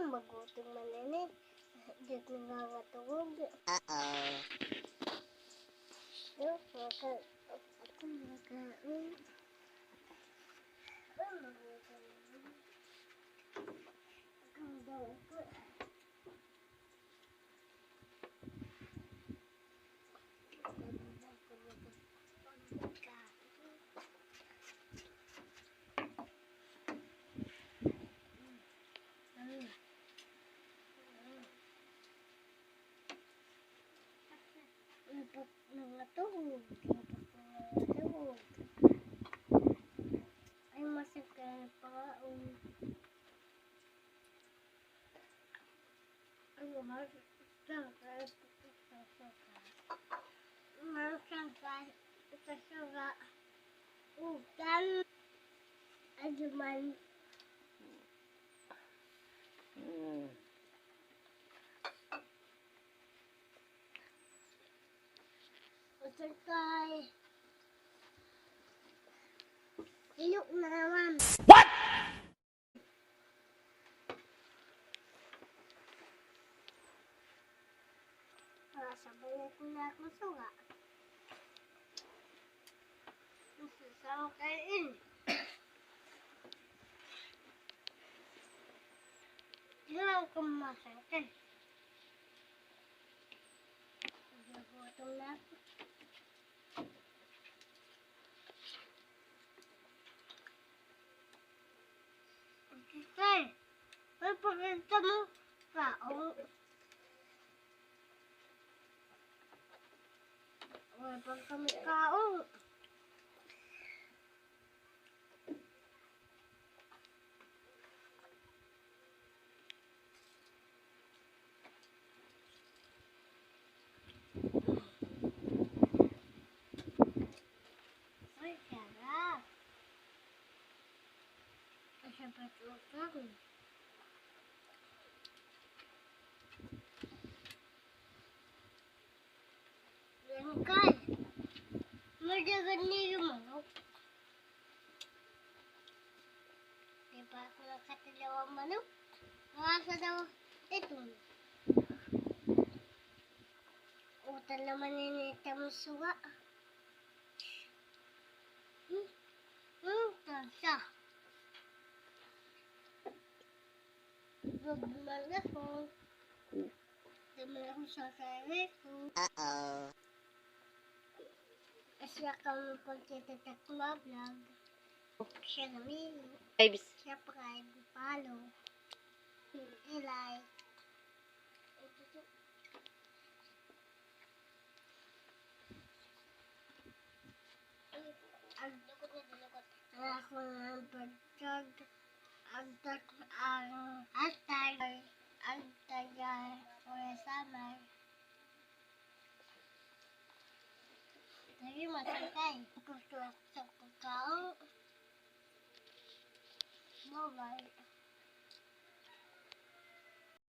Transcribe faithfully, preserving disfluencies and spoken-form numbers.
Magutom man ini. Di nangangatulog. Uh-oh. Yo, maka-, ako makain. Ay, magutom na. Ang daw ko. Nangatulog, nangatulog. Ay, masakit pa nga, oh. Ano, mas-, masakit pa nga. Masakit pa nga. Utan. Ano man. Mm. Utan kay. Ilok na naman. What? Para sa buhok na akong suga. Masasama kayo ini. Di lang kumasang ka. Nagutom na ako. Tay, may pakita mo kaon. Wala pa kami kaon. Ay, sarap. Masarap ito. Yan, kay. Madagan niyo manok. Di ba ako nakatilaw ang manok? Ang asa daw ito? Utan naman ini tamang suga. Hmm? Hmm, tasa. Good morning po. Good morning po sa sarili ko. Uh-oh. Asya kami po sa Tatakma Vlog. Share kami. Subscribe, follow, i-like. Ang, ang ako nga pagkag, ang tag-, ang hashtag, ang taga, Kuya Samar. Lagi masakay. Gusto sa pagkaon. Bye-bye.